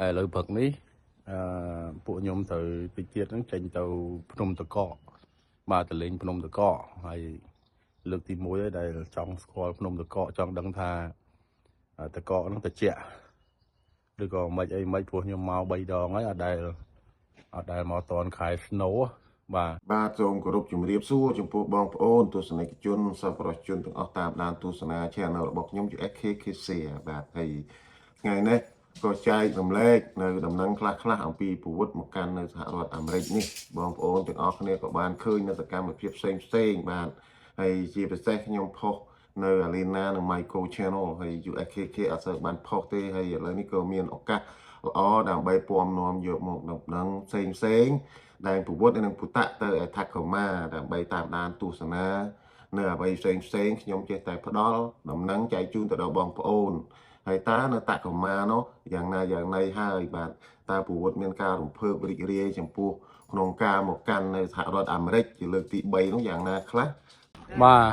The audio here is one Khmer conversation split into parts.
ឥឡូវព្រឹកនេះអឺពួកខ្ញុំត្រូវតិចទៀតហ្នឹងចេញទៅភ្នំតកកបាទទៅលេងភ្នំតកកហើយលើកទី1ហើយដែលចង់ស្គាល់ភ្នំតកកចង់ដឹងថាតកកហ្នឹងត្រជាក់ឬក៏មិនអីមិនព្រោះខ្ញុំមក3ដងហើយអត់ដែលមកតនខែ snow បាទ បាទសូមគោរពជំរាបសួរចំពោះបងប្អូនទស្សនិកជនសប្បុរសជនទាំងអស់តាមដានទស្សនា Channel របស់ខ្ញុំជា SKKC បាទហើយថ្ងៃនេះក៏ចែករំលែកនៅដំណឹងខ្លះៗអំពីប្រវត្តិមកកាន់នៅសហរដ្ឋអាមេរិកនេះបងប្អូនទាំងអស់គ្នាក៏បានឃើញនៅសកម្មភាពផ្សេងផ្សេងៗបាទហើយជាពិសេសខ្ញុំផុសនៅ Alina និង Michael Channel ហើយ USKK អត់សូវបានផុសទេហើយឥឡូវនេះក៏មានឱកាសល្អដើម្បីពំនាំយកមកដំណឹងផ្សេងផ្សេងៗ ដែលប្រវត្តិនិងពុតៈទៅឯ Tacoma ដើម្បីតាមដានទស្សនានៅអ្វីផ្សេងផ្សេងៗខ្ញុំចេះតែផ្ដល់ដំណឹងចែកជូនទៅដល់បងប្អូនហើយតើនៅ Tacoma នោះយ៉ាងណាយ៉ាងណីហើយបាទតើប្រវត្តិមានការរំភើបរីករាយចំពោះក្នុងការមកកាន់នៅសហរដ្ឋអាមេរិកជាលើកទី3នោះយ៉ាងណាខ្លះ បាទ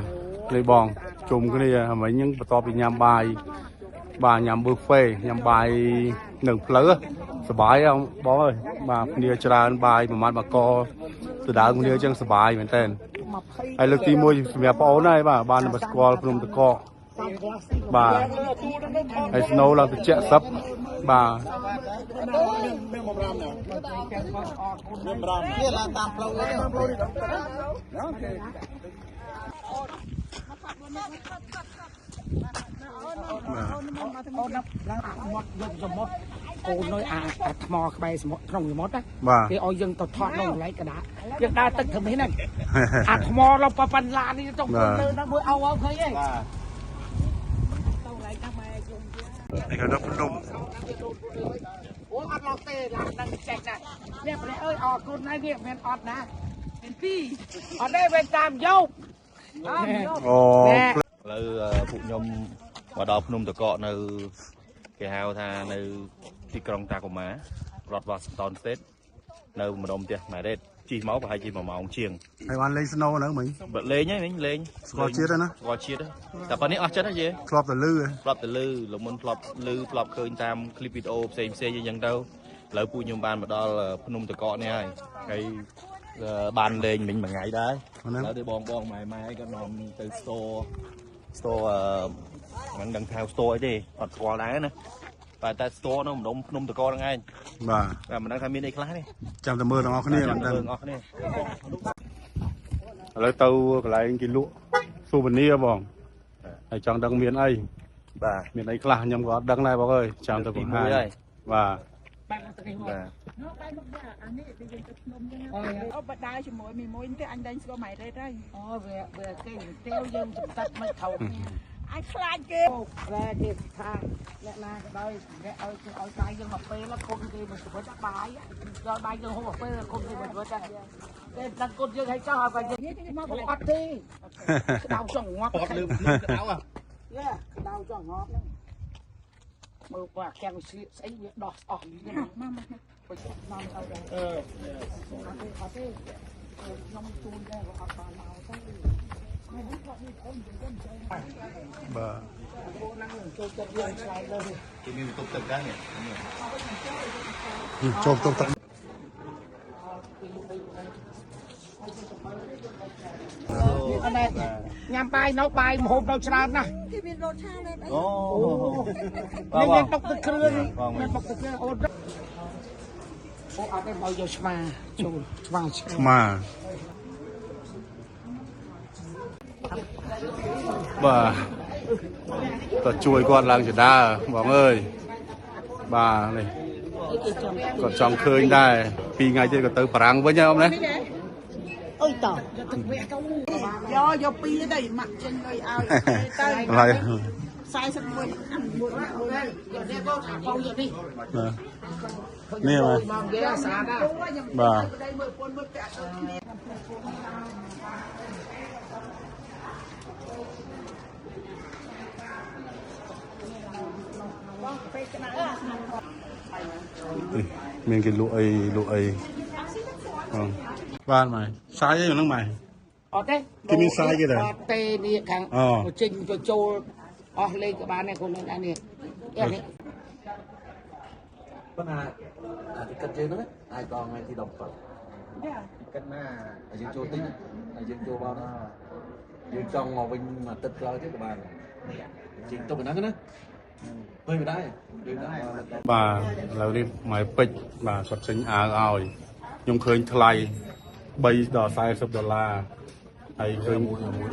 នេះបងជុំគ្នាមិញហ្នឹងបន្ទាប់ពីញ៉ាំបាយបាទញ៉ាំ buffet ញ៉ាំបាយនៅផ្លូវសប្បាយបងអើយបាទគ្នាច្រើនបាយប្រហែលបកទៅដើមគ្នាអញ្ចឹងសប្បាយមែនតើហើយលើកទី1សម្រាប់បងអូនហើយបាទបានមកស្គាល់ភ្នំតកកបាទហើយ snow ឡើងត្រជាក់សឹបបាទ នេះឡើងតាមផ្លូវតាមផ្លូវនេះ អូនឡើងមាត់យកសមុទ្រកូននៅអាអាថ្មក្បែរសមុទ្រក្នុងសមុទ្រណា បាទ គេឲ្យយើងទៅថតនៅកន្លែងកដាយើងដើរទឹកធ្វើនេះហ្នឹងអាថ្មเราប៉ប៉ាន់ឡាននេះទៅលើហ្នឹងមួយអោអោឃើញទេបាទទៅកន្លែងហ្នឹងម៉ែយំទៀត នេះក៏នៅភ្នំ អូអត់ឡោះទេឡានហ្នឹងចេះណាស់នេះព្រះអើយអរគុណណាស់នេះមិនអត់ណាមានពីរអត់ទេវិញតាមយកតាមយក អូ ឥឡូវពួកខ្ញុំមកដល់ភ្នំតកកនៅគេហៅថានៅទីក្រុងតាកូម៉ារដ្ឋ Washington State នៅម្ដុំផ្ទះម៉ារ៉េតជិះមកប្រហែលជា1ម៉ោងជាង ហើយបានលេង snow ហ្នឹងមិញ បើលេងហ្នឹងលេង ស្គាល់ជាតិណា ស្គាល់ជាតិតែប៉ុណ្នេះអស់ចិត្តហើយយេ ធ្លាប់តែលឺ ធ្លាប់តែលឺលមុនធ្លាប់លឺធ្លាប់ឃើញតាមคลิปវីដេអូផ្សេងផ្សេងអញ្ចឹងទៅឥឡូវពួកខ្ញុំបានមកដល់ភ្នំតកកនេះហើយហើយបានលេងមិញមួយថ្ងៃដែរ ហ្នឹង ឥឡូវទៅបងបងម៉ែម៉ែក៏នាំទៅ store store អឺមិនដឹងថា store អីទេអត់ស្គាល់ដែរណាបាទតែ store នៅម្ដុំភ្នំតកហ្នឹងឯង បាទ បាទមិនដឹងថាមានអីខ្លះទេ ចាំតែមើលទាំងអស់គ្នា ចាំ មិនដឹង តែមើលទាំងអស់គ្នា ឥឡូវទៅកន្លែងគេលក់ souvenir បងហើយចង់ដឹងមានអី បាទ មានអីខ្លះខ្ញុំក៏អត់ដឹងដែរបងអើយចាំទៅ ទី បង្ហាញ 1ហើយ បាទ បែបមកទៅនេះមក បាទ អូបើដើរជាមួយមីមួយទេអញលែងស្គាល់ម៉ៃរ៉េតហើយ អូវាវាគេទេវយើងសំតាត់មិនត្រូវ អញខ្លាចគេ អូខ្លែគេថាអ្នកណាក៏ដោយអ្នកឲ្យគេឲ្យបាយយើងមកពេលគុំគេមួយជីវិតបាយដល់បាយយើងហូបមកពេលគុំគេមួយជីវិតដែរគេដឹងគុណយើងឲ្យចោះឲ្យយើងមកអត់ទេក្តៅចង់ងាប់ អត់លឺភ្នំក្តៅហ៎ យ៉ាក្តៅចង់ងាប់ហ្នឹងមើលបើកាំងស្លៀកស្អីវាដោះអស់នេះមកមកមកមកទៅអឺអត់ទេអត់ទេខ្ញុំជូនដែរអត់បានមកទៅ បាទ ចូលចិត្តយើងឆ្លៃលើ គេមានបន្ទប់ទឹកដែរនេះ ចូលទៅទឹក អត់ដែរញ៉ាំបាយនៅបាយមហូបនៅច្រើនណាស់ គេមានរត់ឆាលេបអី អូ នេះមានបុកទឹកគ្រឿងមានបុកទឹកគ្រឿងអូនអូអត់ទេមកយកឆ្មាចូលឆ្មាឆ្ ឆ្មាបាទតជួយគាត់ឡើងចដាបងអើយបាទនេះគាត់ចង់ឃើញដែរពីរថ្ងៃទៀតក៏ទៅបារាំងវិញហើយអ៊ំណា អុយត យកយកពីរទៅម៉ាក់ចេញលុយឲ្យទៅ ឡើយ 41អាមួយមួយ យកនេះកូនអាបងយកនេះ បាទនេះបាទ មកនិយាយស្អាតណាស់ បាទ ប្តីមើលប្រពន្ធមើលពាក់ដូចគ្នា នេះមានគេលក់អីលក់អីបងបានម៉ែសាយអីហ្នឹងម៉ែ អត់ទេ គេមានសាយគេដែរ អត់ទេនេះខាង អូ ចេញទៅចូលអស់លេខក៏បានដែរខ្លួននេះនេះនេះ ប៉ុន្តែអាទីកិតយើងហ្នឹងអាចដល់ថ្ងៃទី17យ៉ាគិតណាយើងចូលទិញហើយយើងចូលមកយើងចង់មកវិញមួយទឹកក្រោយទៀតក៏បានជាងទុកហ្នឹងណាពេញមិនដែរយើងដែរ បាទឥឡូវនេះម៉ែពេជ្របាទគាត់ចេញអាវឲ្យខ្ញុំឃើញថ្លៃ3ដល់40ដុល្លារហើយឃើញ មួយមួយ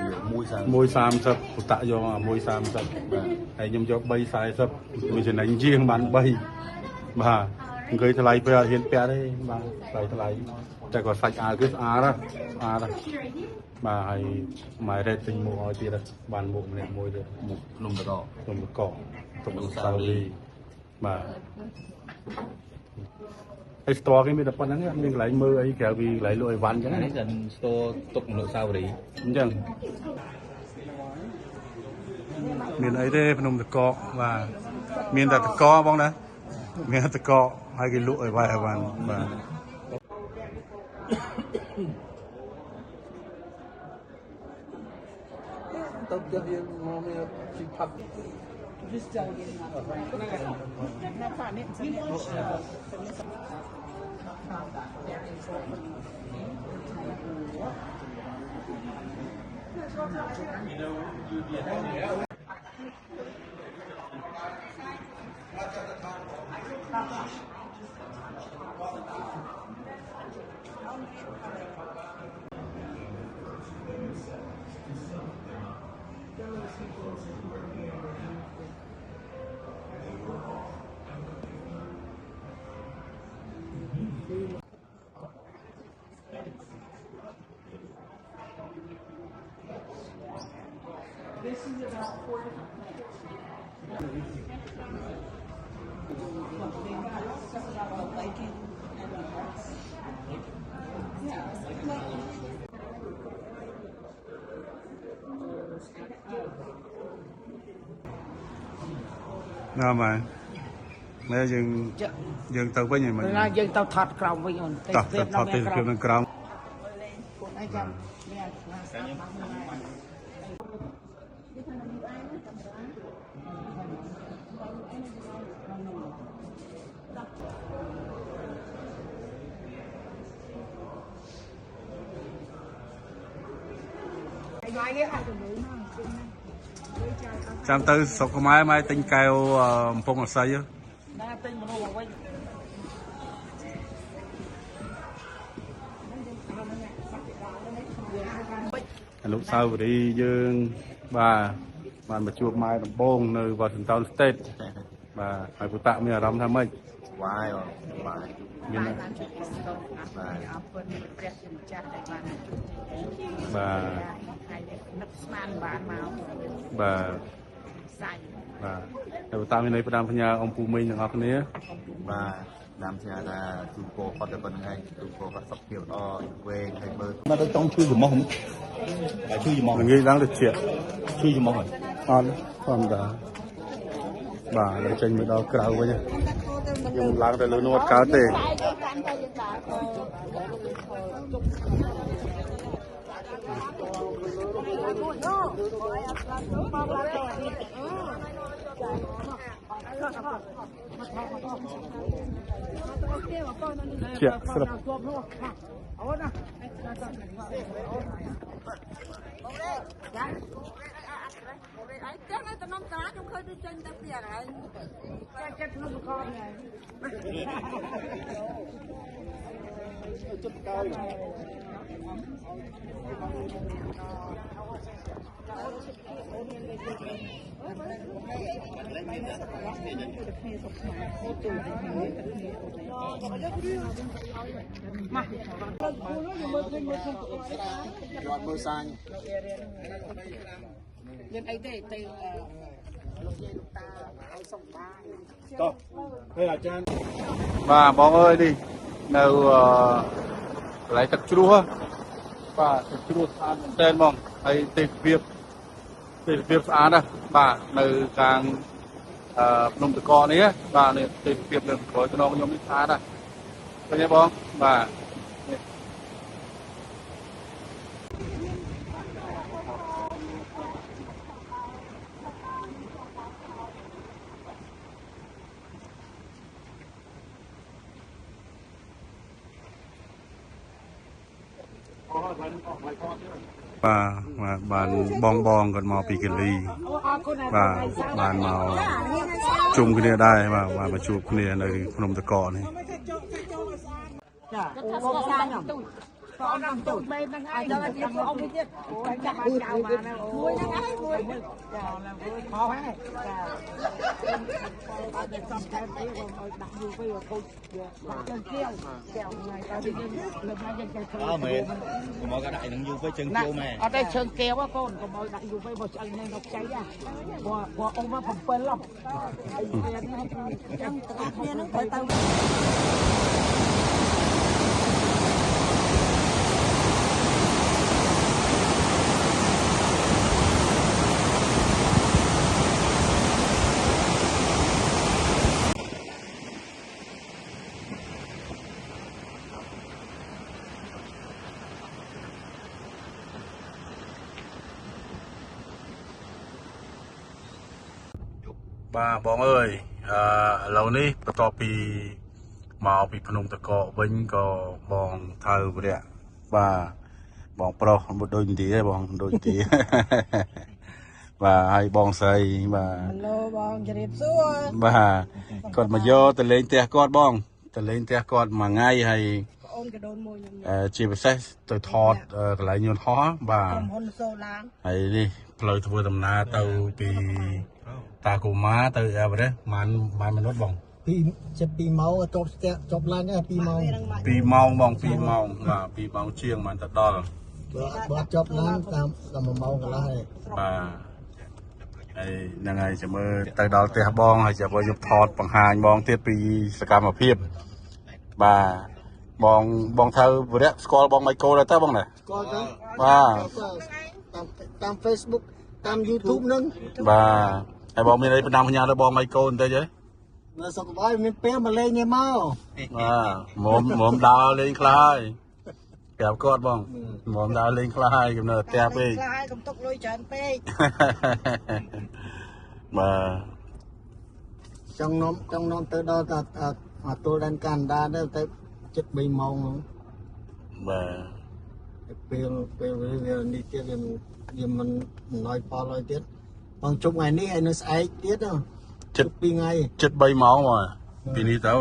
30មួយ 130ពុតយក130បាទហើយខ្ញុំយក340មួយចំណេញជាងបាន3បាទអង្គុយថ្លៃពេលអត់ហ៊ានពាក់ទេបាទថ្លៃថ្លៃតែក៏សាច់អាវគឺស្អាតស្អាតបាទហើយម៉ែរ៉េតទិញមួកឲ្យទៀតបានមួកម្នាក់មួយទៀត មុខភ្នំតក ភ្នំតកទុំសាវលីបាទហើយស្ទរគេមានតែប៉ុណ្្នឹងមានកន្លែងមើលអីក្រៅពីកន្លែងលក់អីវ៉ាន់អញ្ចឹង នេះតែស្ទរទុកមនុស្សសាវរី អញ្ចឹងមានអីទេភ្នំតកបាទមានតែតកបងណាមានតកហើយគេលក់អីវ៉ាន់អីវ៉ាន់បាទ ទៅផ្ទះយើងមកមានជីផាត់ This is about 4 different plants. They got stuff about the lichen and the moss. Yeah. ណាម៉ែម៉ែយើងយើងទៅវិញហ្នឹង ណាយើងទៅថតក្រោមវិញអូន ទេទេថតទេសភាពនៅក្រោម ខ្លួនឯងចាំមានស្អាតបាន ចាំទៅស្រុកខ្មែរម៉ែទិញកែវអំពងអស័យ ណាទិញមនុស្សវិញ អនុស្សាវរីយ៍យើងបាទបានមកជួបម៉ែដំបងនៅ Washington State បាទហើយពុតៈមានអារម្មណ៍ថាម៉េច វាយបាទ មាន បានជួបបាទអរគុណព្រះជាម្ចាស់ដែលបានជួប បាទ ហើយនឹកស្មានបានមក បាទ សាច់ បាទហើយពុតៈមានន័យផ្ដាំផ្ញើអង្គពូមីងទាំងអស់គ្នា បាទដើមផ្ញើថាជូនពរគាត់តែប៉ុណ្្នឹងឯងជូនពរគាត់សុខភាពល្អវែងហើយមើលមកទៅចង់ជួយច្រមុះបាទជួយច្រមុះ ងាយឡើងទៅជា ជួយច្រមុះហើយ អត់ធម្មតាបាទเราចេញមកដល់ក្រៅវិញខ្ញុំឡើងទៅលើនោះអត់កើតទេជាស្រាប់ មើលសាញ មានអីទេទៅលោកយាយលោកតាឲ្យសុំបាយ តោះហើយអាចារ្យបាទបងអើយនេះនៅកន្លែងទឹកជ្រោះបាទទឹកជ្រោះស្អាតមែនទែនបងហើយទេសភាពស្អាតណាស់បាទនៅខាងភ្នំតកនេះបាទនេះទេសភាពនៅក្រោយខ្នងខ្ញុំនេះស្អាតណាស់ឃើញទេបងបាទនេះ បាទបានបងបងគាត់មកពីគិលីបាទបានមកជុំគ្នាដែរបាទបានមកជួបគ្នានៅភ្នំតកកនេះ ចាបងសាខ្ញុំបងខ្ញុំទូចបែបហ្នឹងហើយដល់ទៀតអ៊ំទៀតចាក់បានចៅបានមួយហ្នឹងហើយមួយចាខុសហើយចាអត់តែសំថែមអីបងឲ្យដាក់យូរពេកខូចដាក់ជើងគៀវគៀវថ្ងៃដល់យើងលើកយើងចេះធ្វើ អើមែនកុំឲ្យគាត់ដាក់នឹងយូរពេកជើងគៀវម៉ែ អត់ទេជើងគៀវកូនកុំឲ្យដាក់យូរពេកបើឆ្អឹងនេះនៅខ្ចីហ៎ព្រោះព្រោះអ៊ំមក7ឡប់ហើយគ្នាហ្នឹងចាំទាំងអស់គ្នាហ្នឹងត្រូវទៅ បាទបងអើយអឺឥឡូវនេះបន្ទាប់ពីមកពីភ្នំតកកវិញក៏បងថៅវរៈបាទបងប្រុសដូចនិយាយបងដូចនិយាយបាទហើយបងស្រីបាទ ហៅឡូបងជម្រាបសួរ បាទគាត់មកយកទៅលេងផ្ទះគាត់បងទៅលេងផ្ទះគាត់មួយថ្ងៃហើយ បងអូនកដូនមួយខ្ញុំ ជាពិសេសទៅថតកន្លែងយន្តហោះបាទ ក្រុមហ៊ុនសូឡាន ហើយនេះផ្លូវធ្វើដំណើរទៅពីតាកូម៉ាទៅអេវរេស្តម៉ានម៉ានមនុស្សបង ពីចិត្ត2ម៉ោងជាប់ស្ទាក់ជាប់ឡានដែរ2ម៉ោង 2ម៉ោងបង2ម៉ោងបាទ2ម៉ោងជាងបានទៅដល់ បើជាប់ឡានតាម1ម៉ោងកន្លះហើយ បាទហើយហ្នឹងហើយចាំមើលទៅដល់ផ្ទះបងហើយចាំមើលខ្ញុំថតបង្ហាញបងទៀតពីសកម្មភាពបាទបងបងថៅវរៈស្គាល់បងម៉ៃកូដែរតើបងណា ស្គាល់ទៅ បាទ តាម Facebook តាម YouTube ហ្នឹង បាទហើយបងមានអីបណ្ដាំផ្ញើទៅបងម៉ៃកូបន្តិចហ៎ នៅសុខសប្បាយមានពេលមកលេងនេះមក បាទមុំមុំដើរលេងខ្លះហើយប្រាប់គាត់បងមុំដើរលេងខ្លះហើយកំណើផ្ទះពេក ខ្លះហើយកុំទុកលុយច្រើនពេក បាទ ចង់នាំទៅដល់តាអាទល់ដែនកាណាដាទៅចិត្ត3ម៉ោងហ្នឹង បាទ ពេលពេលវានេះទៀតវាមិនណយផលហើយទៀតបងជប់ថ្ងៃនេះហើយនៅស្អែកទៀត ចិត្ត 2ថ្ងៃ ចិត្ត3ម៉ោងមកពីនេះទៅ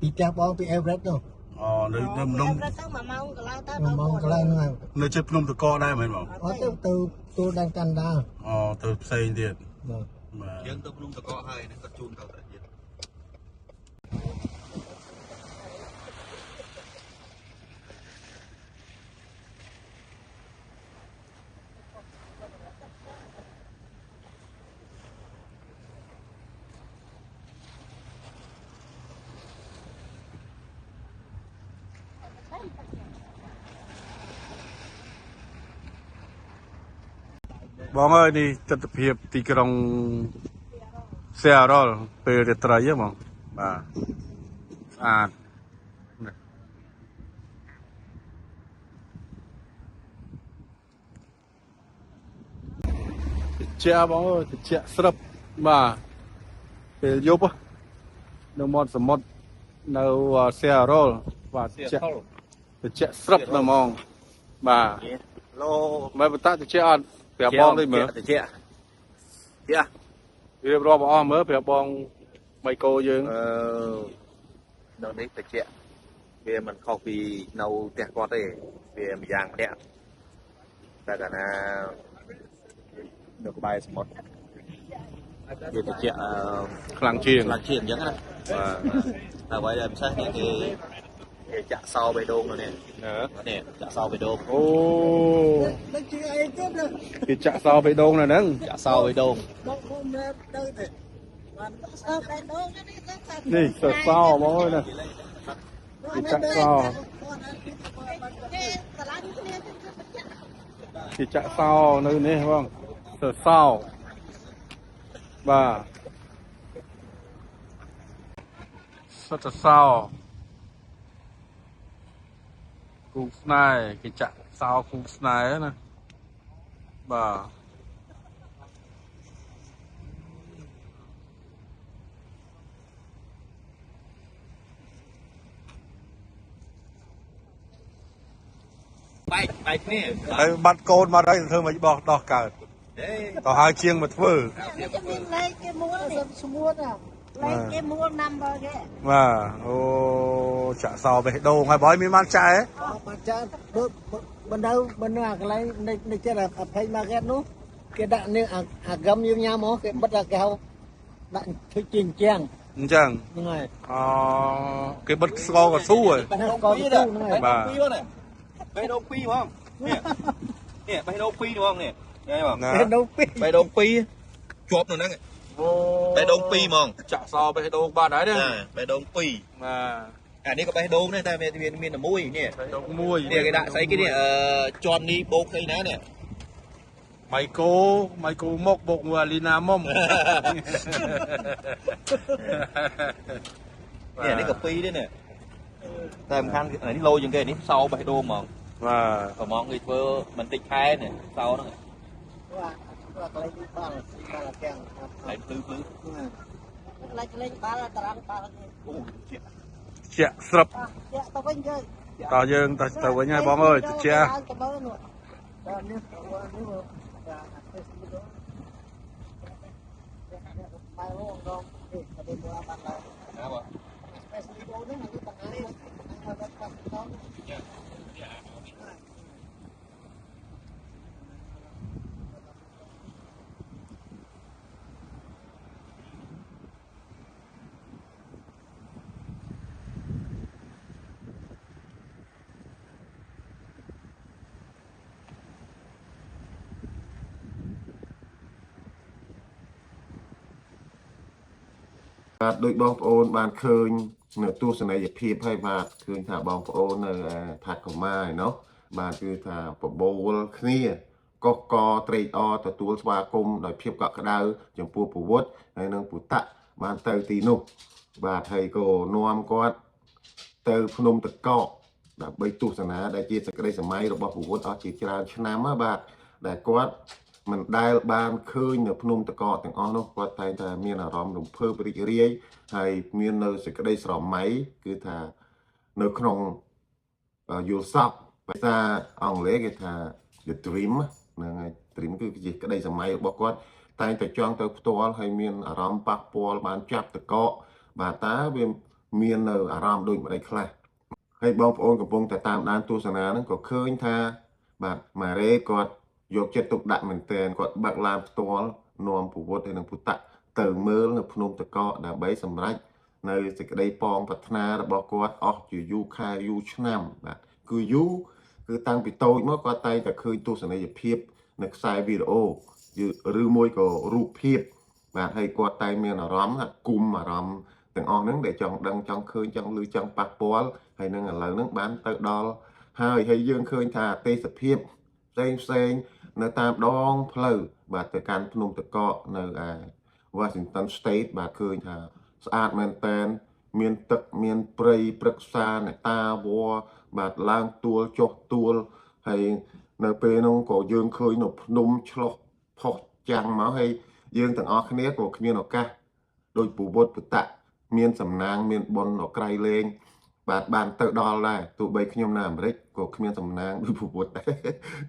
ពីផ្ទះបងពីអេវរ៉េតទៅ អូនៅនៅភ្នំ ទៅ1ម៉ោងកន្លះទៅ 1ម៉ោងកន្លះហ្នឹងហើយ នៅជិតភ្នំតកដែរមែនបង អត់ទៅទៅទួលដែនកាណាដា អូទៅផ្សេងទៀត បាទ យើងទៅភ្នំតកហើយហ្នឹងគាត់ជូនទៅទៀត បងអើយនេះទិដ្ឋភាពទីក្រុងសេអារ៉លពេលរាត្រីហ៎បងបាទស្អាតតិចបងអើយតិចស្រាប់បាទពេលយប់នៅមាត់សមុទ្រនៅសេអារ៉លបាទតិចតិចស្រាប់នៅហ្មងបាទ ឡូ មើលបតាតិចអត់ប្រាប់បងដូចមើល តិចតិច រៀបរាប់អស់មើលប្រាប់បងម៉ៃកូយើង អឺនៅនេះតិចវាមិនខុសពីនៅផ្ទះគាត់ទេវាម្យ៉ាងម្នាក់តែកាលណានៅក្បែរសមុទ្រវាតិច ខ្លាំងជាង ខ្លាំងជាងអញ្ចឹងណា បាទ តែអ្វីដែលពិសេសនេះគេចាក់សោបេះដូងនៅនេះនេះចាក់សោបេះដូង អូ មិនជាអីទៀត គេចាក់សោបេះដូងនៅហ្នឹង ចាក់សោបេះដូង បងគុំទៅទេ បានសោបេះដូងនេះ នេះសសោបងអើយណាគេចាក់សោគេចាក់សោនៅនេះបងសសោបាទសតសោគូស្នេហ៍គេចាក់សោគូស្នេហ៍ណាបាទ បែកបែកគ្នា ហើយបាត់កូនបាត់ហើយធ្វើមិនបោះដោះកើតតោះហើយជាងមកធ្វើ នេះจะមានលេខគេមួលនេះស្ងួតលេខគេមួល number គេ បាទអូចាក់សោបេះដូងហើយបើឲ្យមានបានចាក់ហ៎ បានចាបើបណ្ដៅបណ្ដៅអាកន្លែងនេះទៀតអាភ័យ market នោះគេដាក់នេះអាហ្គឹមយើងញ៉ាំហ៎គេបិទអាគេហៅដាក់ធ្វើជាអញ្ចឹង អញ្ចឹង ហ្នឹងហើយ អូគេបិទស្ករកស៊ូហ៎ បេះដូងពីរហ្នឹងហើយ បាទ ពីរនេះបេះដូងពីរហ្មងនេះនេះបេះដូងពីរហ្មងនេះឃើញបង ណា បេះដូងពីរ បេះដូងពីរជាប់នៅហ្នឹង អូ បេះដូងពីរហ្មង ចាក់សោបេះដូងបាត់ហើយណា បេះដូងពីរ បាទ អានេះក៏បេះដូងដែរតែវាមានតែមួយនេះ បេះដូងមួយ នេះគេដាក់ស្អីគេនេះអឺជន់នេះបូកស្អីណានេះ ម៉ៃកូម៉ៃកូមុកបូកមួយអាលីណាមុំ នេះអានេះក៏ពីរដែរនេះតែសំខាន់អានេះលោជាងគេនេះសោបេះដូងហ្មង បាទ ប្រម៉ងគេធ្វើមិនតិចខែនេះសោហ្នឹង បាទកន្លែងនេះបាល់បាល់ទាំង ហើយភ្លឺភ្លឺ កន្លែងលេងបាល់តារាងបាល់គេ អូជា ជាក់ស្រាប់ ចាក់ទៅវិញយើង តោះយើងទៅទៅវិញហើយបងអើយទៅជា ទៅមើលនោះ បាទនេះនេះបាទ Facebook បាយងដងនេះទៅបានឡើយ ណាបង Facebook នេះអានេះបង្ហាញដល់ប៉ាសត បាទដូចបងប្អូនបានឃើញនៅទស្សនីយភាពហើយបាទឃើញថាបងប្អូននៅផាត់កូម៉ាឯណោះបាទគឺថាបបួលគ្នាកកកត្រេកអរទទួលស្វាគមន៍ដោយភាពកក់ក្ដៅចំពោះពវុធហើយនិងពុតៈបានទៅទីនោះបាទហើយក៏នាំគាត់ទៅភ្នំតកកដើម្បីទស្សនាដែលជាសេចក្តីសម័យរបស់ពវុធអស់ជាច្រើនឆ្នាំណាបាទដែលគាត់មិនដែលបានឃើញនៅភ្នំតកកទាំងអស់នោះគាត់តែងតែមានអារម្មណ៍រំភើបរីករាយហើយមាននៅសេចក្តីស្រមៃគឺថានៅក្នុងយល់សពភាសាអង់គ្លេសគេថា the dream ហ្នឹងហើយ dream គឺជាក្តីសម័យរបស់គាត់តែងតែចង់ទៅផ្ទាល់ហើយមានអារម្មណ៍ប៉ះពាល់បានចាប់តកកបាទតើវាមាននៅអារម្មណ៍ដូចម្ដេចខ្លះហើយបងប្អូនកំពុងតែតាមដានទស្សនាហ្នឹងក៏ឃើញថាបាទម៉ារ៉េគាត់យកចិត្តទុកដាក់មែនទែនគាត់បើកឡានផ្ទាល់នាំពវុធហើយនិងពុតៈទៅមើលនៅភ្នំតកកដើម្បីសម្រេចនៅសេចក្តីប៉ងប្រាថ្នារបស់គាត់អស់ជាយូរខែយូរឆ្នាំបាទគឺយូរគឺតាំងពីតូចមកគាត់តែងតែឃើញទស្សនីយភាពនៅខ្សែវីដេអូឬមួយក៏រូបភាពបាទហើយគាត់តែងមានអារម្មណ៍ថាគុំអារម្មណ៍ទាំងអស់ហ្នឹងដែលចង់ដឹងចង់ឃើញចង់ឮចង់ប៉ះពាល់ហើយនឹងឥឡូវហ្នឹងបានទៅដល់ហើយហើយយើងឃើញថាទេសភាពផ្សេងផ្សេងនៅតាមដងផ្លូវបាទទៅកាន់ភ្នំតកកនៅឯ Washington State បាទឃើញថាស្អាតមែនតែនមានទឹកមានព្រៃព្រឹក្សាអ្នកតាវ័បាទឡើងទួលចុះទួលហើយនៅពេលនោះក៏យើងឃើញនៅភ្នំឆ្លុះផុសចាំងមកហើយយើងទាំងអស់គ្នាក៏គ្មានឱកាសដោយពវុធពុតៈមានសំណាងមានបុណ្យអក្រៃលែងបាទបានទៅដល់ដែរទោះបីខ្ញុំនៅអាមេរិកក៏គ្មានសំណាងដូចពវុធដែរ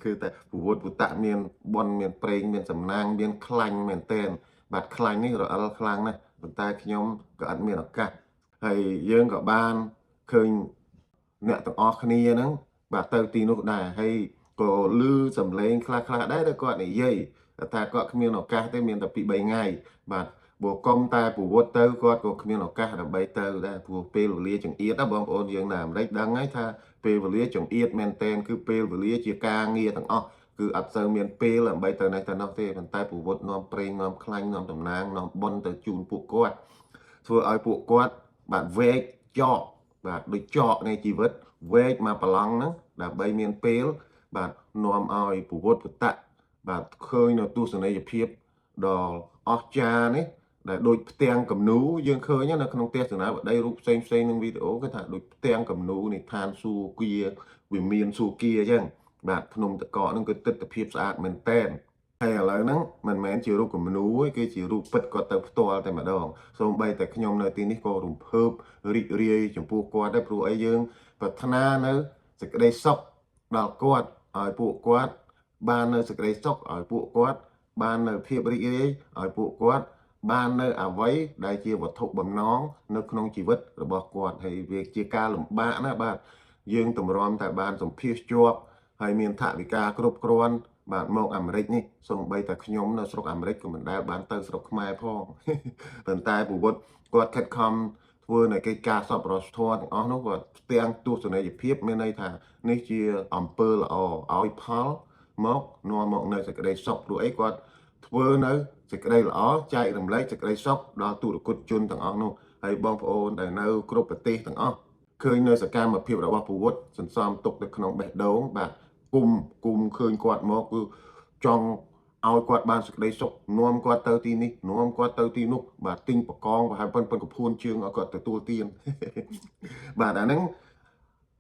គឺតែពវុធពុតៈមានបុណ្យមានព្រេងមានសំណាងមានខ្លាញ់មែនទែនបាទខ្លាញ់នេះរអិលខ្លាំងណាស់ប៉ុន្តែខ្ញុំក៏អត់មានឱកាសហើយយើងក៏បានឃើញអ្នកទាំងអស់គ្នាហ្នឹងបាទទៅទីនោះដែរហើយក៏ឮសំឡេងខ្លះៗដែរដែលគាត់និយាយថាគាត់គ្មានឱកាសទេមានតែ2 3ថ្ងៃបាទបើកុំតែពវុធទៅគាត់ក៏គ្មានឱកាសដើម្បីទៅដែរព្រោះពេលវេលាចង្អៀតណាបងប្អូនយើងនៅអាមេរិកដឹងហើយថាពេលវេលាចង្អៀតមែនតែនគឺពេលវេលាជាការងារទាំងអស់គឺអត់សូវមានពេលដើម្បីទៅនេះទៅនោះទេប៉ុន្តែពវុធនាំព្រេងនាំខ្លាញ់នាំតំណាងនាំបុណ្យទៅជូនពួកគាត់ធ្វើឲ្យពួកគាត់បាទវែកចកបាទដូចចកនៃជីវិតវែកមកប្រឡងហ្នឹងដើម្បីមានពេលបាទនាំឲ្យពវុធពុតៈបាទឃើញនៅទស្សនីយភាពដ៏អស្ចារ្យនេះដែលដូចផ្ទាំងគំនូយើងឃើញនៅក្នុងទស្សនាបតីរូបផ្សេងផ្សេងនឹងវីដេអូគេថាដូចផ្ទាំងគំនូនៃឋានសួគ៌វិមានសួគ៌អញ្ចឹងបាទភ្នំតកកហ្នឹងគឺទិដ្ឋភាពស្អាតមែនតែនហើយឥឡូវហ្នឹងមិនមែនជារូបគំនូទេគឺជារូបពិតគាត់ទៅផ្ទាល់តែម្ដងសូម្បីតែខ្ញុំនៅទីនេះក៏រំភើបរីករាយចំពោះគាត់ដែរព្រោះអីយើងប្រាថ្នានៅសេចក្តីសុខ ដល់គាត់ឲ្យពួកគាត់បាននៅសេចក្តីសុខឲ្យពួកគាត់បាននៅភាពរីករាយឲ្យពួកគាត់បាននៅអ្វីដែលជាវត្ថុបំណងនៅក្នុងជីវិតរបស់គាត់ហើយវាជាការលំបាកណាស់បាទយើងតម្រាំតែបានសម្ភាសជាប់ហើយមានថវិកាគ្រប់គ្រាន់បាទមកអាមេរិកនេះសូម្បីតែខ្ញុំនៅស្រុកអាមេរិកក៏មិនដែលបានទៅស្រុកខ្មែរផង ប៉ុន្តែពូវុទ្ធគាត់ខិតខំធ្វើនៅកិច្ចការសប្បុរសធម៌ទាំងអស់នោះគាត់ផ្ទាំងទស្សនីយភាពមានន័យថានេះជាអំពើល្អឲ្យផលមកនាំមកនៅសេចក្តីសុខព្រោះអីគាត់ធ្វើនៅសេចក្តីល្អចែករំលែកសេចក្តីសុខដល់ទូរគតជនទាំងអស់នោះហើយបងប្អូនដែលនៅគ្រប់ប្រទេសទាំងអស់ឃើញនៅសកម្មភាពរបស់ពូវុទ្ធសន្សំទុកនៅក្នុងបេះដូងបាទគុំគុំឃើញគាត់មកគឺចង់ឲ្យគាត់បានសេចក្តីសុខនាំគាត់ទៅទីនេះនាំគាត់ទៅទីនោះបាទទិញបកងប្រហែលប៉ុនប៉ុនកភួនជើងឲ្យគាត់ទទួលទាន បាទអាហ្នឹង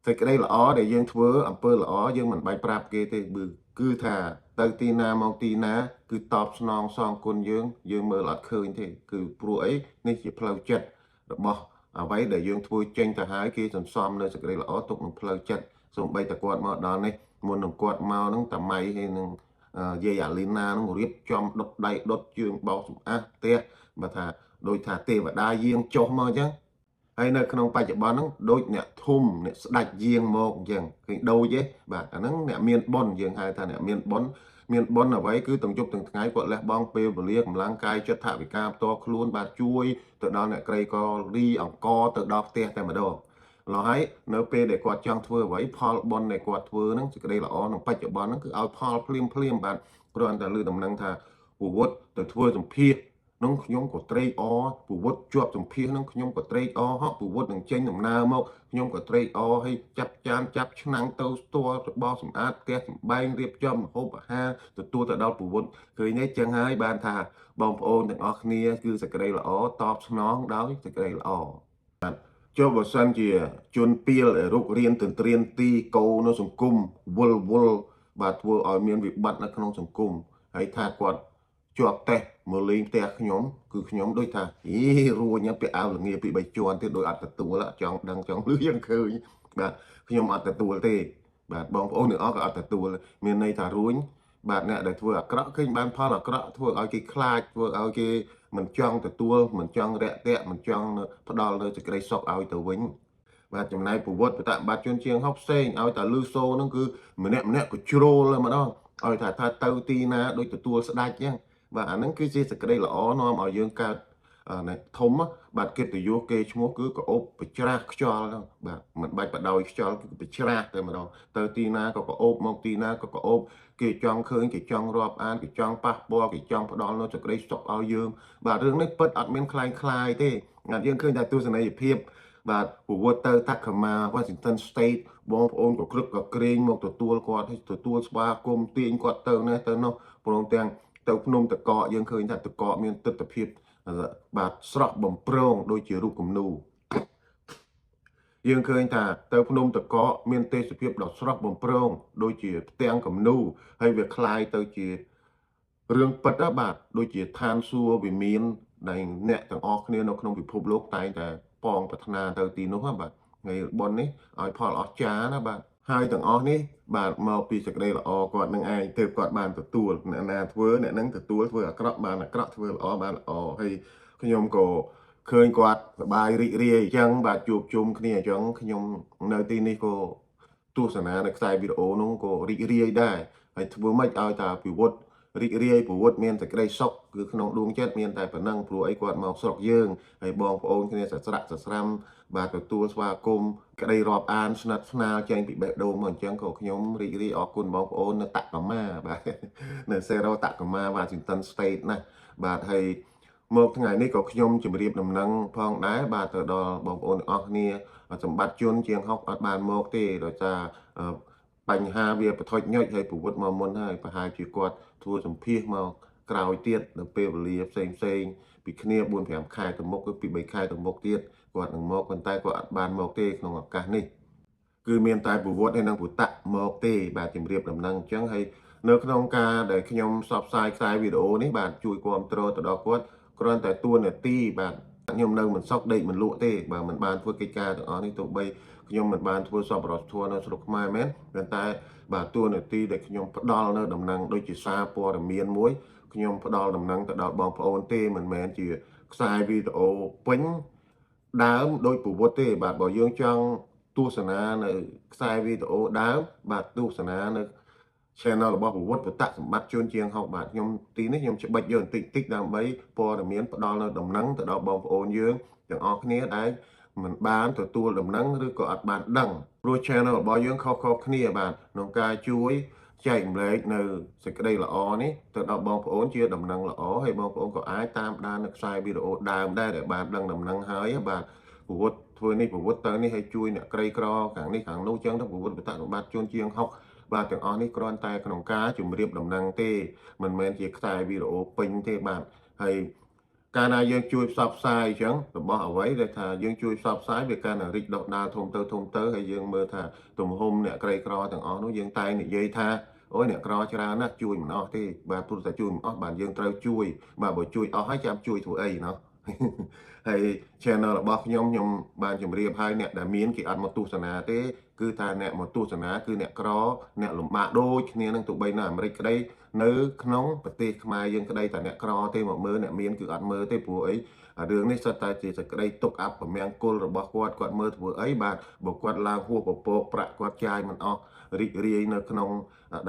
សេចក្តីល្អដែលយើងធ្វើអំពើល្អយើងមិនបាច់ប្រាប់គេទេគឺគឺថាទៅទីណាមកទីណា គឺតបស្នងសងគុណយើងយើងមើលអត់ឃើញទេគឺព្រោះអីនេះជាផ្លូវចិត្តរបស់អ្វីដែលយើងធ្វើចេញទៅហើយគេសន្សំនៅសេចក្តីល្អទុកក្នុងផ្លូវចិត្តសូម្បីតែគាត់មកដល់នេះមុននឹងគាត់មកហ្នឹងតាម៉ៃហើយនឹងយាយអាលីណាហ្នឹងរៀបចំដុតដៃដុតជើងបោកសម្អាតផ្ទះបើថាដូចថាទេវតាយាងចុះមកអញ្ចឹងហើយនៅក្នុងបច្ចុប្បន្នហ្នឹងដូចអ្នកធំអ្នកស្ដេចយាងមកអញ្ចឹងឃើញដូចទេបាទអាហ្នឹងអ្នកមានបុណ្យយើងហៅថាអ្នកមានបុណ្យមានបុណ្យអ្វីគឺទាំងយប់ទាំងថ្ងៃគាត់លះបង់ពេលវេលាកម្លាំងកាយចិត្តថវិកាផ្ទាល់ខ្លួនបាទជួយទៅដល់អ្នកក្រីក្ររីអង្គទៅដល់ផ្ទះតែម្ដងឡោះហើយនៅពេលដែលគាត់ចង់ធ្វើអ្វីផលបុណ្យដែលគាត់ធ្វើហ្នឹងសេចក្តីល្អក្នុងបច្ចុប្បន្នហ្នឹងគឺឲ្យផលភ្លាមភ្លាមបាទគ្រាន់តែលើដំណឹងថាពូវុទ្ធទៅធ្វើសម្ភាសនោះខ្ញុំក៏ត្រេកអរពូវុទ្ធជាប់សម្ភាសហ្នឹងខ្ញុំក៏ត្រេកអរហោះពូវុទ្ធនឹងចេញដំណើរមកខ្ញុំក៏ត្រេកអរហើយចាប់ចានចាប់ឆ្នាំងទៅស្ទាល់របស់សម្អាតផ្ទះសម្បែងរៀបចំម្ហូបអាហារទទួលទៅដល់ពូវុទ្ធឃើញទេចឹងហើយបានថាបងប្អូនទាំងអស់គ្នាគឺសេចក្តីល្អតបស្នងដោយសេចក្តីល្អចុះបើសិនជាជនពីលរុករៀនទន្ទ្រានទីកោនៅសង្គមវល់វល់បាទធ្វើឲ្យមានវិបត្តិនៅក្នុងសង្គមហើយថាគាត់ជាប់តេស្តមកលេងផ្ទះខ្ញុំគឺខ្ញុំដូចថាអីរួញពាក់អាវល្ងាពីបីជាន់ទៀតដោយអត់ទទួលចង់ដឹងចង់លឺយ៉ាងឃើញបាទខ្ញុំអត់ទទួលទេបាទបងប្អូនទាំងអស់ក៏អត់ទទួលមានន័យថារួញបាទអ្នកដែលធ្វើអាក្រក់ឃើញបានផលអាក្រក់ធ្វើឲ្យគេខ្លាចធ្វើឲ្យគេមិនចង់ទទួលមិនចង់រាក់ទាក់មិនចង់ផ្ដល់នៅសេចក្តីសុខឲ្យទៅវិញបាទចំណែកប្រវត្តិបតបត្តិជនជាងហុកផ្សេងឲ្យតែលឺសូហ្នឹងគឺម្នាក់ម្នាក់ក៏ជ្រុលម្ដងឲ្យថាថាទៅទីណាដូចទទួលស្ដាច់ចឹងបាទអាហ្នឹងគឺជាសេចក្តីល្អនាំឲ្យយើងកើតធំបាទកិត្តិយសគេឈ្មោះគឺកោបបច្រាស់ខ្យល់ហ្នឹងបាទមិនបាច់បដោយខ្យល់គឺបច្រាស់តែម្ដងទៅទីណាក៏កោបមកទីណាក៏កោបគេចង់ឃើញគេចង់រាប់អានគេចង់ប៉ះពាល់គេចង់ផ្ដល់នូវសេចក្តីសុខឲ្យយើងបាទរឿងនេះពិតអត់មានคล้ายคล้ายទេបាទយើងឃើញតែទស្សនីយភាពបាទពវត្តទៅតាក់កាម៉ា Washington State បងប្អូនក៏ក្រឹកក៏ក្រែងមកទទួលគាត់ឲ្យទទួលស្វាគមន៍ទាញគាត់ទៅនេះទៅនោះព្រមទាំងទៅភ្នំតកកយើងឃើញថាតកកមានទិដ្ឋភាពបាទស្រស់បំព្រងដូចជារូបគំនូយើងឃើញថាទៅភ្នំតកកមានទេសភាពដ៏ស្រស់បំព្រងដូចជាផ្ទាំងគំនូហើយវាคล้ายទៅជារឿងពិតណាបាទដូចជាឋានសួគ៌វិមានដែលអ្នកទាំងអស់គ្នានៅក្នុងពិភពលោកតែងតែប៉ងប្រាថ្នាទៅទីនោះណាបាទថ្ងៃបុណ្យនេះឲ្យផលអស្ចារ្យណាបាទហើយទាំងអស់នេះបាទមកពីសេចក្តីល្អគាត់នឹងឯងទើបគាត់បានទទួលអ្នកណាធ្វើអ្នកនឹងទទួលធ្វើអាក្រក់បានអាក្រក់ធ្វើល្អបានល្អហើយខ្ញុំក៏ឃើញគាត់សប្បាយរីករាយអញ្ចឹងបាទជួបជុំគ្នាអញ្ចឹងខ្ញុំនៅទីនេះក៏ទស្សនានៅខ្សែវីដេអូនោះក៏រីករាយដែរហើយធ្វើម៉េចឲ្យតាពិវត្តរីករាយប្រវត្តិមានសេចក្តីសុខគឺក្នុងដួងចិត្តមានតែប៉ុណ្ណឹងព្រោះអីគាត់មកស្រុកយើងហើយបងប្អូនគ្នាសស្រាក់សស្រាំបាទទទួលស្វាគមន៍ក្តីរាប់អានស្និទ្ធស្នាលចេញពីបេះដូងមកអញ្ចឹងក៏ខ្ញុំរីករាយអរគុណបងប្អូននៅតាក់កាម៉ាបាទនៅសេរ៉ូតាក់កាម៉ា Washington State ណាបាទហើយមកថ្ងៃនេះក៏ខ្ញុំជម្រាបដំណឹងផងដែរបាទទៅដល់បងប្អូនទាំងអស់គ្នាសម្បត្តិជនជាងហុកអត់បានមកទេដោយសារបញ្ហាវាបថុចញុចហើយប្រវត្តិមកមុនហើយប្រហែលជាគាត់ធ្វើសម្ភាសមកក្រោយទៀតនៅពេលវេលាផ្សេងផ្សេងពីគ្នា4 5ខែទៅមុខឬពី3ខែទៅមុខទៀតគាត់នឹងមកប៉ុន្តែគាត់អត់បានមកទេក្នុងឱកាសនេះគឺមានតែប្រវត្តិហើយនិងពុតៈមកទេបាទជម្រាបដំណឹងអញ្ចឹងហើយនៅក្នុងការដែលខ្ញុំផ្សព្វផ្សាយខ្សែវីដេអូនេះបាទជួយគ្រប់គ្រងទៅដល់គាត់គ្រាន់តែតួនាទីបាទ ខ្ញុំនៅមិនសុខដេកមិនលក់ទេបើមិនបានធ្វើកិច្ចការទាំងអស់នេះទោះបីខ្ញុំមិនបានធ្វើសប្បុរសធម៌នៅស្រុកខ្មែរមែនប៉ុន្តែបាទតួនាទីដែលខ្ញុំផ្ដល់នៅដំណឹងដូចជាសារព័ត៌មានមួយខ្ញុំផ្ដល់ដំណឹងទៅដល់បងប្អូនទេមិនមែនជាខ្សែវីដេអូពេញដើមដោយប្រវត្តិទេបាទបើយើងចង់ទស្សនានៅខ្សែវីដេអូដើមបាទទស្សនានៅ channel របស់ប្រវត្តិបតសម្បត្តិជួនជាងហុកបាទខ្ញុំទីនេះខ្ញុំច្បិចយកបន្តិចតិចដើម្បីព័ត៌មានផ្ដល់នៅដំណឹងទៅដល់បងប្អូនយើងទាំងអស់គ្នាដែលមិនបានទទួលដំណឹងឬក៏អត់បានដឹងព្រោះ channel របស់យើងខុសៗគ្នាបាទក្នុងការជួយចែករំលែកនៅសេចក្តីល្អនេះទៅដល់បងប្អូនជាដំណឹងល្អហើយបងប្អូនក៏អាចតាមដាននៅខ្សែវីដេអូដើមដែរដែលបានដឹងដំណឹងហើយបាទប្រវត្តិធ្វើនេះប្រវត្តិទៅនេះឲ្យជួយអ្នកក្រីក្រខាងនេះខាងនោះចឹងទៅប្រវត្តិបតសម្បត្តិជួនជាងហុកបាទទាំងអស់នេះគ្រាន់តែក្នុងការជម្រាបដំណឹងទេមិនមែនជាខ្សែវីដេអូពេញទេបាទហើយកាលណាយើងជួយផ្សព្វផ្សាយអញ្ចឹងរបស់អ្វីដែលថាយើងជួយផ្សព្វផ្សាយវាកាន់តែរីកដុះដាលធំទៅធំទៅហើយយើងមើលថាទំហំអ្នកក្រីក្រទាំងអស់នោះយើងតែងនិយាយថាអូយអ្នកក្រច្រើនណាស់ជួយមិនអស់ទេបាទព្រោះតែជួយមិនអស់បាទយើងត្រូវជួយបាទបើជួយអស់ហើយចាំជួយធ្វើអីណោះ ហើយ channel របស់ខ្ញុំខ្ញុំបានជម្រាបហើយអ្នកដែលមានគេអត់មកទស្សនាទេគឺថាអ្នកមកទស្សនាគឺអ្នកក្រអ្នកលំបាកដូចគ្នានឹងទោះបីនៅអាមេរិកក្តីនៅក្នុងប្រទេសខ្មែរយើងក្តីតែអ្នកក្រទេមកមើលអ្នកមានគឺអត់មើលទេព្រោះអីរឿងនេះសុទ្ធតែជាសេចក្តីទុកអពមង្គលរបស់គាត់គាត់មើលធ្វើអីបាទបើគាត់ឡើងហួសពពកប្រាក់គាត់ចាយមិនអស់រីករាយនៅក្នុង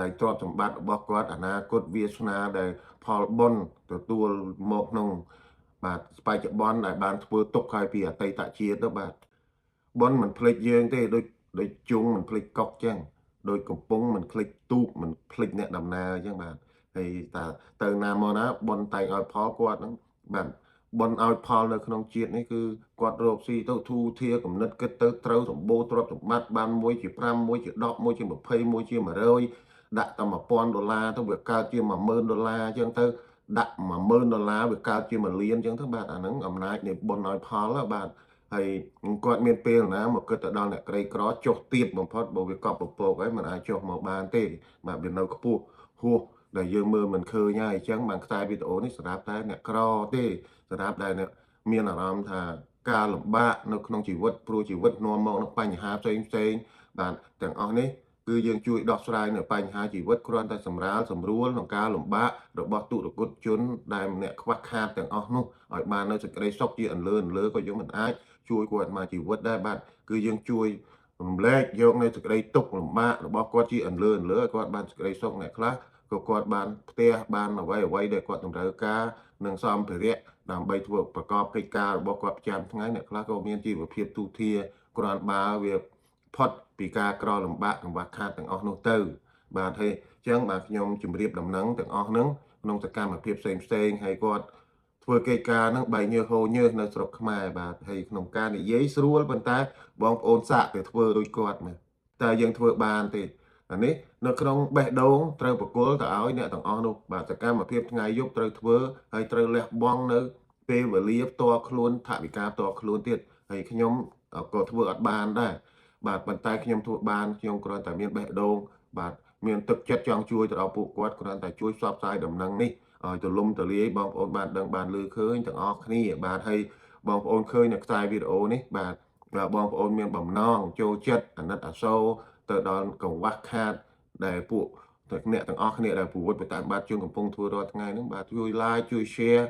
ដៃទ្រព្យសម្បត្តិរបស់គាត់អនាគតវាសនាដែលផលបុណ្យទទួលមកក្នុងបាទបច្ចុប្បន្នដែលបានធ្វើទុកហើយពីអតីតជាតិទៅបាទបុណ្យមិនភ្លេចយើងទេដូចដូចជុងមិនភ្លេចកុកចឹងដូចកំពង់មិនភ្លេចទូកមិនភ្លេចអ្នកដំណើរចឹងបាទហើយតាទៅណាមកណាបុណ្យតែងឲ្យផលគាត់ហ្នឹងបាទបុណ្យឲ្យផលនៅក្នុងជាតិនេះគឺគាត់រកស៊ីទៅធូធាគំនិតគិតទៅត្រូវសម្បូរទ្រព្យសម្បត្តិបានមួយជា5មួយជា10មួយជា20មួយជា100ដាក់តែ1000ដុល្លារទៅវាកើតជា10000ដុល្លារអញ្ចឹងទៅដាក់10000ដុល្លារវាកើតជា1លានអញ្ចឹងទៅបាទអាហ្នឹងអំណាចនៃបុណ្យឲ្យផលបាទហើយគាត់មានពេលណាមកគិតទៅដល់អ្នកក្រីក្រចុះទៀបបំផុតបើវាកប់ពពកហើយมันអាចចុះមកបានទេបាទវានៅខ្ពស់ហួសដែលយើងមើលមិនឃើញហើយអញ្ចឹងបានខ្សែវីដេអូនេះសម្រាប់តែអ្នកក្រទេសម្រាប់តែអ្នកមានអារម្មណ៍ថាការលំបាកនៅក្នុងជីវិតព្រោះជីវិតនាំមកនូវបញ្ហាផ្សេងផ្សេងបាទទាំងអស់នេះគឺយើងជួយដោះស្រាយនៅបញ្ហាជីវិតគ្រាន់តែសម្រាលសម្រួលក្នុងការលំបាករបស់ទុរគតជនដែលអ្នកខ្វះខាតទាំងអស់នោះឲ្យបាននៅសេចក្តីសុខជាអន្លើអន្លើក៏យើងមិនអាចជួយគាត់មកជីវិតដែរបាទគឺយើងជួយរំលែកយកនៅសេចក្តីទុក្ខលំបាករបស់គាត់ជាអន្លើអន្លើឲ្យគាត់បានសេចក្តីសុខអ្នកខ្លះក៏គាត់បានផ្ទះបានអ្វីអ្វីដែលគាត់តម្រូវការនិងសម្ភារៈដើម្បីធ្វើប្រកបកិច្ចការរបស់គាត់ប្រចាំថ្ងៃអ្នកខ្លះក៏មានជីវភាពទូធាគ្រាន់បើវាផុតពីការក្រលំបាកកង្វះខាតទាំងអស់នោះទៅបាទហើយអញ្ចឹងបាទខ្ញុំជម្រាបដំណឹងទាំងអស់ហ្នឹងក្នុងសកម្មភាពផ្សេងផ្សេងហើយគាត់ធ្វើកិច្ចការហ្នឹងបែកញើសហូរញើសនៅស្រុកខ្មែរបាទហើយក្នុងការនិយាយស្រួលប៉ុន្តែបងប្អូនសាកទៅធ្វើដូចគាត់មើលតើយើងធ្វើបានទេអានេះនៅក្នុងបេះដូងត្រូវប្រគល់ទៅឲ្យអ្នកទាំងអស់នោះបាទសកម្មភាពថ្ងៃយប់ត្រូវធ្វើហើយត្រូវលះបង់នៅពេលវេលាផ្ទាល់ខ្លួនថវិកាផ្ទាល់ខ្លួនទៀតហើយខ្ញុំក៏ធ្វើអត់បានដែរបាទប៉ុន្តែខ្ញុំធ្វើបានខ្ញុំគ្រាន់តែមានបេះដូងបាទមានទឹកចិត្តចង់ជួយទៅដល់ពួកគាត់គ្រាន់តែជួយផ្សព្វផ្សាយដំណឹងនេះឲ្យទូលំទូលាយបងប្អូនបានដឹងបានឮឃើញទាំងអស់គ្នាបាទហើយបងប្អូនឃើញនៅខ្សែវីដេអូនេះបាទបងប្អូនមានបំណងចូលចិត្តអាណិតអាសូរទៅដល់កង្វះខាតដែលពួកអ្នកទាំងអស់គ្នាដែលប្រវត្តិបតបាទជួនកំពុងធ្វើរាល់ថ្ងៃហ្នឹងបាទជួយ like ជួយ share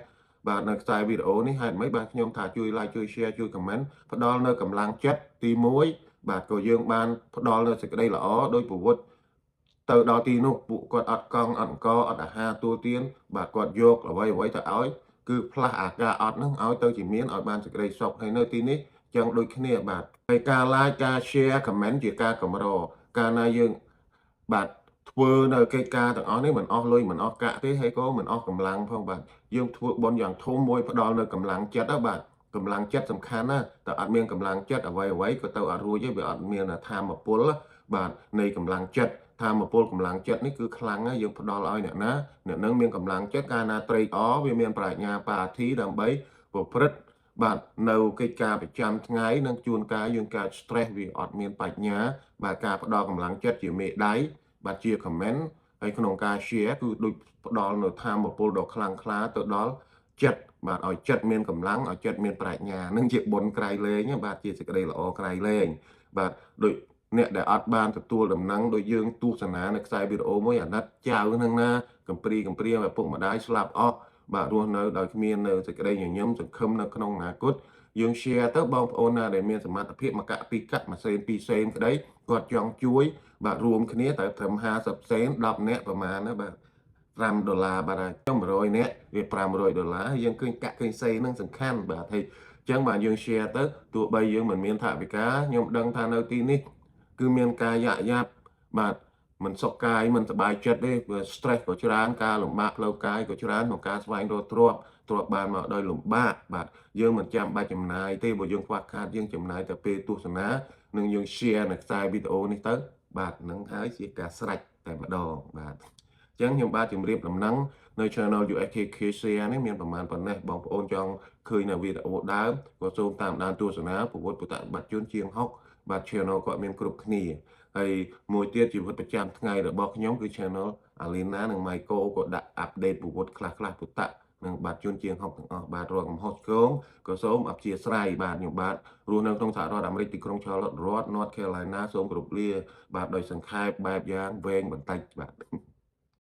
បាទនៅខ្សែវីដេអូនេះហេតុម៉េចបាទខ្ញុំថាជួយ like ជួយ share ជួយ comment ផ្ដល់នៅកម្លាំងចិត្តទី1បាទក៏យើងបានផ្ដល់នៅសេចក្តីល្អដោយប្រវត្តិទៅដល់ទីនោះពួកគាត់អត់កង់អត់អង្គអត់អាហារទទួលទានបាទគាត់យកអ្វីអ្វីទៅឲ្យគឺផ្លាស់អាការអត់ហ្នឹងឲ្យទៅជាមានឲ្យបានសេចក្តីសុខហើយនៅទីនេះចឹងដូចគ្នាបាទហើយការ like ការ share comment ជាការកម្រកាលណាយើងបាទធ្វើនៅកិច្ចការទាំងអស់នេះមិនអស់លុយមិនអស់កាក់ទេហើយក៏មិនអស់កម្លាំងផងបាទយើងធ្វើបុណ្យយ៉ាងធំមួយផ្ដល់នៅកម្លាំងចិត្តណាបាទកម្លាំងចិត្តសំខាន់ណាតែអត់មានកម្លាំងចិត្តអ្វីអ្វីក៏ទៅអត់រួចទេវាអត់មានធម៌ពលបាទនៃកម្លាំងចិត្តធម៌ពលកម្លាំងចិត្តនេះគឺខ្លាំងណាស់យើងផ្ដល់ឲ្យអ្នកណាអ្នកនឹងមានកម្លាំងចិត្តកាលណាត្រេកអរវាមានប្រាជ្ញាបាធីដើម្បីប្រព្រឹត្តបាទនៅកិច្ចការប្រចាំថ្ងៃនិងជួនកាលយើងកើត stress វាអត់មានបញ្ញាបាទការផ្ដល់កម្លាំងចិត្តជាមេដៃបាទជា comment ហើយក្នុងការ share គឺដូចផ្ដល់នៅធម៌ពលដ៏ខ្លាំងក្លាទៅដល់ចិត្ត បាទឲ្យចិត្តមានកម្លាំងឲ្យចិត្តមានប្រាជ្ញានឹងជាបុណ្យក្រៃលែងបាទជាសេចក្តីល្អក្រៃលែងបាទដូចអ្នកដែលអត់បានទទួលដំណឹងដូចយើងទស្សនានៅខ្សែវីដេអូមួយអាណិតចៅនឹងណាកំព្រីកំព្រាឪពុកម្ដាយស្លាប់អស់បាទរស់នៅដោយគ្មាននៅសេចក្តីញញឹមសង្ឃឹមនៅក្នុងអនាគតយើង share ទៅបងប្អូនណាដែលមានសមត្ថភាពមកកាក់ពីរកាក់មួយសេនពីរសេនក្តីគាត់ចង់ជួយបាទរួមគ្នាតែត្រឹម50សេន10នាក់ប្រហែលណាបាទ5ដុល្លារបាទហើយខ្ញុំ100នាក់វា500ដុល្លារយើងឃើញកាក់ឃើញសេនឹងសំខាន់បាទហើយអញ្ចឹងបាទយើង share ទៅទោះបីយើងមិនមានថវិកាខ្ញុំដឹងថានៅទីនេះគឺមានការយ៉ាក់យ៉ាប់បាទមិនសុខកាយមិនសប្បាយចិត្តទេព្រោះ stress ក៏ច្រើនការលំបាកផ្លូវកាយក៏ច្រើនក្នុងការស្វែងរកទ្រព្យទ្រព្យបានមកដោយលំបាកបាទយើងមិនចាំបាច់ចំណាយទេបើយើងខ្វះខាតយើងចំណាយតែពេលទស្សនានិងយើង share នៅខ្សែវីដេអូនេះទៅបាទនឹងហើយជាការស្រេចតែម្ដងបាទអញ្ចឹងខ្ញុំបាទជម្រាបដំណឹងនៅ channel USKK Share នេះមានប្រមាណប៉ុណ្ណេះបងប្អូនចង់ឃើញនៅវីដេអូដើមក៏សូមតាមដានទស្សនាប្រវត្តិពុទ្ធបត្តិជនជាង6បាទ channel គាត់មានគ្រប់គ្នាហើយមួយទៀតជីវិតប្រចាំថ្ងៃរបស់ខ្ញុំគឺ channel Alina និង Maiko ក៏ដាក់ update ប្រវត្តិខ្លះខ្លះពុទ្ធៈនិងបាទជនជាង6ទាំងអស់បាទរាល់កំហុសឆ្គងក៏សូមអធ្យាស្រ័យបាទខ្ញុំបាទរស់នៅក្នុងសហរដ្ឋអាមេរិកទីក្រុង Charlotte រដ្ឋ North Carolina សូមគោរពលាបាទដោយសង្ខេបបែបយ៉ាងវែងបន្តិចបាទ។